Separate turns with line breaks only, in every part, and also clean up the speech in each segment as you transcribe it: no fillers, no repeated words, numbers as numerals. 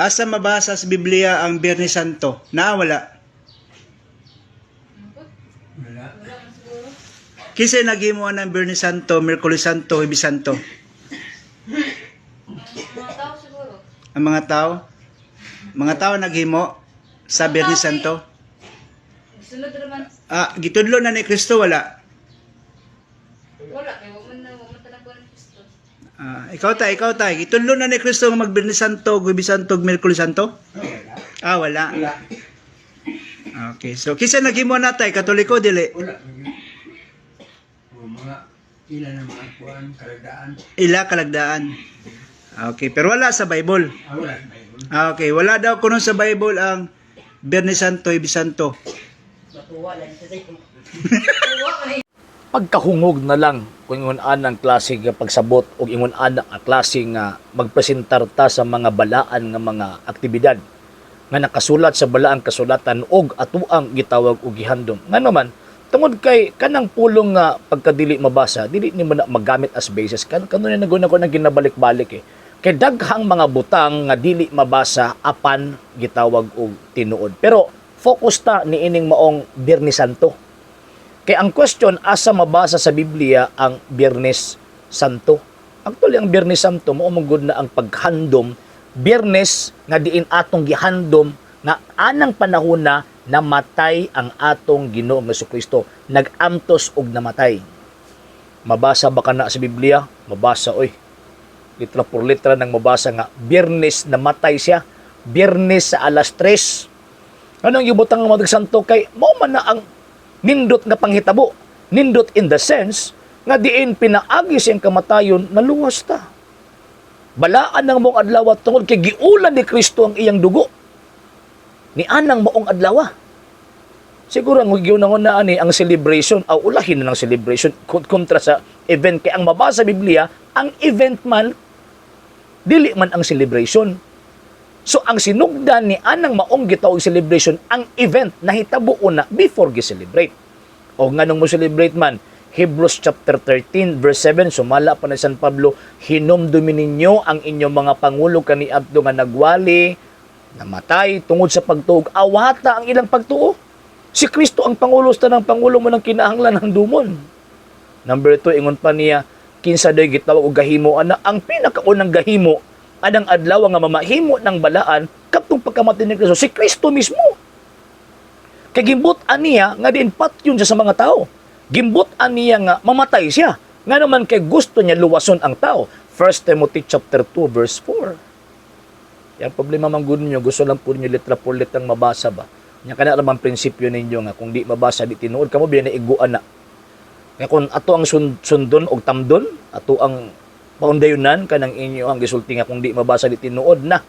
Asa mabasa sa Biblia ang Biyernes Santo? Naa wala?
Wala.
Wala man siguro.
Kinsa naghimo ng Biyernes Santo, Miyerkules Santo, Huwebes Santo?
Ang mga tao siguro.
Ang mga tao? Mga tao naghimo sa Biyernes Santo?
Sunod naman.
Ah, gitudlo na ni Kristo, wala?
Wala kay wa man na wa man tanang kuan Kristo.
Ah, ikaw ta, gitudlo na ni Kristo nga mag Biyernes Santo, Huwebes Santo, Miyerkules Santo?
Wala.
Ah, wala.
Wala.
Okay. So kinsa naghimo na tay, Katoliko dili?
Wala. O mga ila na mga kuan, kalagdaan.
Ila kalagdaan. Okay, pero wala sa Bible.
Ah, wala sa Bible.
Ah, okay, wala daw kuno sa Bible ang Biyernes Santo, Huwebes Santo.
Tuwa man.
Pagkahungog na lang kung ingon anang klase nga pagsabot o ingon ana nga klase nga magpresentar ta sa mga balaan nga mga aktibidad nga nakasulat sa balaang kasulatan og atuang gitawag og gihandom. Ngano man, tungod kay kanang pulong nga pagkadili mabasa, dili nimo na magamit as basis. Kan kanunay na ko nang ginabalik-balik eh. Kay daghang mga butang nga dili mabasa apan gitawag og tinuod. Pero focus ta niining maong Biyernes Santo. Kay ang question, asa mabasa sa Biblia ang Biyernes Santo? Actually, ang Biyernes Santo mao man gud na ang paghandom Biyernes nga diin atong gihandom nga anang panahon na namatay ang atong Ginoong Kristo, nagamtos og namatay. Mabasa ba kana sa Biblia? Mabasa oy. Litra por litra nang mabasa nga Biyernes namatay siya. Biyernes sa alas 3. Anong gibutang ang mga santo kay mao man na ang nindot nga panghitabo? Nindot in the sense nga diin pinaagi siyang kamatayon, naluwas ta. Balaan ng maong adlaw tungod kay giulan ni Kristo ang iyang dugo. Ni anang maong adlaw. Siguro ang giunahon na ani ang celebration aw ulahin na ng celebration kontra sa event, kay ang mabasa sa Biblia ang event man, dili man ang celebration. So ang sinugdan ni anang maong gitawag celebration, ang event nahitabo una before gi-celebrate. O nganong mo celebrate man? Hebrews chapter 13 verse 7, sumala pa ni San Pablo, "Hinumdumi ninyo ang inyong mga pangulo kaniadto nga nagwali, namatay tungod sa pagtuo. Awata ang ilang pagtuo." Si Kristo ang pangulo sa tanang pangulo, mo ng kinahanglan ng dumon. Number 2, ingon pa niya, kinsa day gitawag og gahimo ana? Ang pinakaunang gahimo anang adlaw nga mamahimo ng balaan kadtong pagkamatay ni Kristo, si Kristo mismo. Kay gimbut-an niya nga diin patyon siya sa mga tao. Gimbut-an niya nga mamatay siya. Nga naman kay gusto niya luwason ang tao. 1 Timothy chapter 2 verse 4. Yang problema man gud ninyo, gusto lang po ninyo litra por litrang mabasa ba. Nya kana ra man prinsipyo ninyo nga kung di mabasa, di tinuod. Kamo biya naiguan na. Kaya kung ato ang sundon og tamdon, ato ang paundayunan kanang inyo ang gisulti nga kung di mabasa, di tinuod na.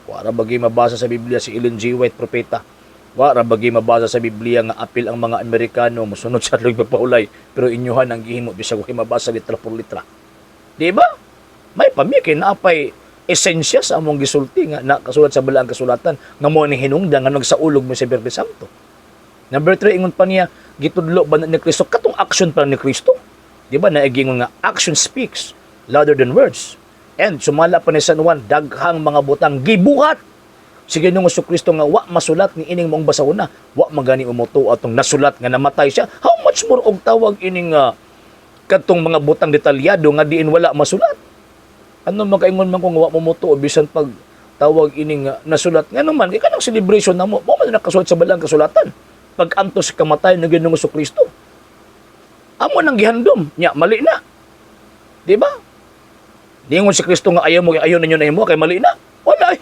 Wa ra bagi mabasa sa Biblia si Ellen G. White propeta. Wa ra bagi mabasa sa Biblia nga apil ang mga Amerikano mosunod sa adlong pagpaulay, pero inyuhan ang gihimo bisag wa mabasa litra por litra. Di ba? May pamikay na apay esensya sa among gisulti nga nakasulat sa balaang kasulatan nga mo ni hinungdan nga nagsaulog mo sa Biyernes Santo. Number 3, ingon pa niya, gitudlo ba na ni Kristo? Katong action pa ni Kristo. Di ba naigingon nga action speaks louder than words? And sumala pa ni San Juan, daghang mga butang gibuhat si Ginoong Kristo nga wa masulat ni ining mong basahon na. Wa magani umuto atong nasulat nga namatay siya. How much more og tawag ining katong mga butang detalyado nga diin wala masulat? Ano makaingon man kung wa mo mutuo bisan pag tawag ining nasulat? Nga naman kay kanang celebration namo mo man nakasulat sa balang kasulatan pag antos sa kamatayon ng Ginoong Kristo. Amo nang gihandom nya, mali na. Di ba? Ningon si Kristo nga ayaw mo, ayaw ninyo na himo kay mali na? Wala eh.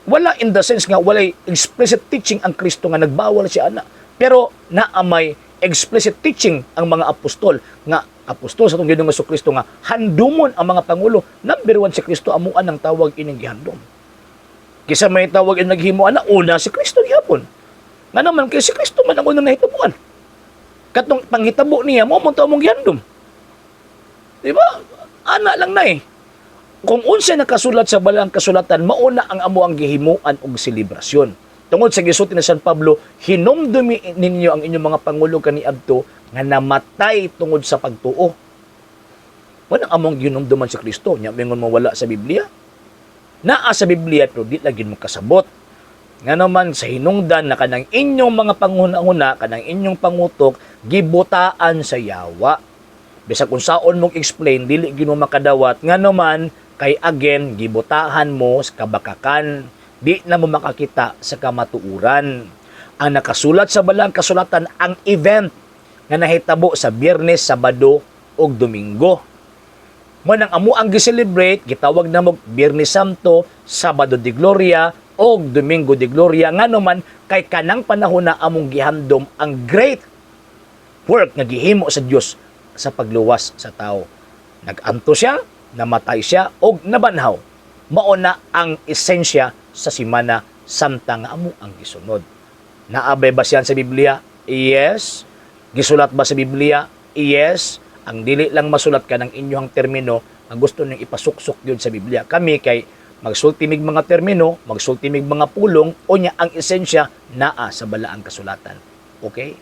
Wala in the sense nga walay explicit teaching ang Kristo nga nagbawal siya ana. Pero naamay explicit teaching ang mga apostol nga apostol sa atong Ginoong Kristo nga handumon ang mga pangulo. Number 1 si Kristo, amuan ang tawag ining gihandom. Kisa may tawag ining naghimo ana, una si Kristo gihapon. Nga naman kay si Kristo man ang unang nahitabuan. Katong panghitabo niya mo mo among gihandom. Di ba? Ana lang na eh. Kung unsa nakasulat sa balang kasulatan, mauna ang amo ang gihimuan og selebrasyon. Tungod sa gisulti ni San Pablo, "Hinumdumi ninyo ang inyong mga pangulo kaniadto nga namatay tungod sa pagtuo." Wala among ginumduman si Kristo. Nya mingon mo wala sa Biblia. Naa sa Biblia pero di lagi mo kasabot. Nga naman sa hinungdan na kanang inyong mga panghuna-huna, kanang inyong pangutok, gibutaan sa yawa. Bisag kung saon mong explain, dili gyud mo makadawat. Nga naman, kay again, gibutahan mo sa kabakakan. Di na mo makakita sa kamatuuran. Ang nakasulat sa balaang kasulatan, ang event nga nahitabo sa Biyernes, Sabado ug Domingo. Mo nang amo ang gi-celebrate, gitawag na mo Biyernes Santo, Sabado de Gloria ug Domingo de Gloria, ngano man kay kanang panahon na among gihandom ang great work nga gihimo sa Dios sa pagluwas sa tao. Nag-anto siya, namatay siya ug nabanhaw. Mao na ang esensya sa Simana Santa nga amo ang gisunod. Naa bay basihan sa Biblia? Yes. Gisulat ba sa Biblia? Yes. Ang dili lang masulat ka ng inyong termino ang gusto niyong ipasuksok yun sa Biblia. Kami kay magsulti mig mga termino, magsulti mig mga pulong, o niya ang esensya naa sa balaang kasulatan. Okay?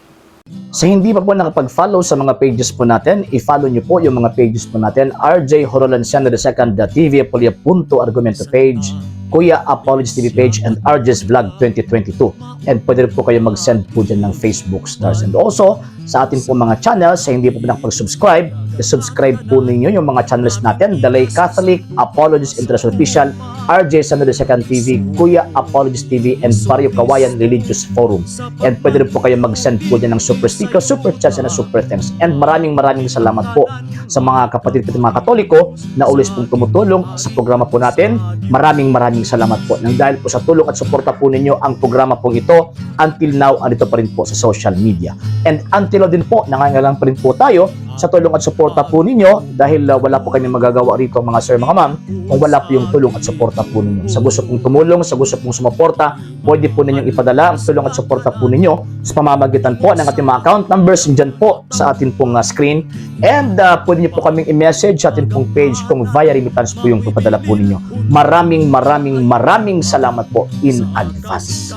Sa hindi pa po nakapag-follow sa mga pages po natin, i-follow niyo po yung mga pages po natin: RJ Horolanciano II, TV Apolia Punto Argumento page, Kuya Apologies TV page, and RJ's Vlog 2022. And pwede rin po kayo mag-send po dyan ng Facebook stars. And also, sa atin po mga channels, sa hindi po nakapag-subscribe, i-subscribe po ninyo yung mga channels natin: Dalay Catholic, Apologies International Official, RJ Sano II TV, Kuya Apologies TV, and Barrio Kawayan Religious Forum. And pwede rin po kayo mag-send po dyan ng super sticker, super chats, and super thanks. And maraming maraming salamat po sa mga kapatid ko, mga Katoliko na always pong tumutulong sa programa po natin. Maraming maraming salamat po. Nang dahil po sa tulong at suporta po ninyo, ang programa pong ito until now andito pa rin po sa social media. And until now din po, nangangailangan pa rin po tayo sa tulong at suporta po ninyo dahil wala po kami magagawa rito, mga sir, mga ma'am, kung wala po yung tulong at suporta po ninyo. Sa gusto pong tumulong, sa gusto pong sumuporta, pwede po ninyong ipadala ang tulong at suporta po ninyo sa pamamagitan po ng ating mga account numbers dyan po sa atin pong screen. And pwede niyo po kaming i-message sa atin pong page kung via remittance po yung papadala po ninyo. Maraming maraming maraming salamat po in advance.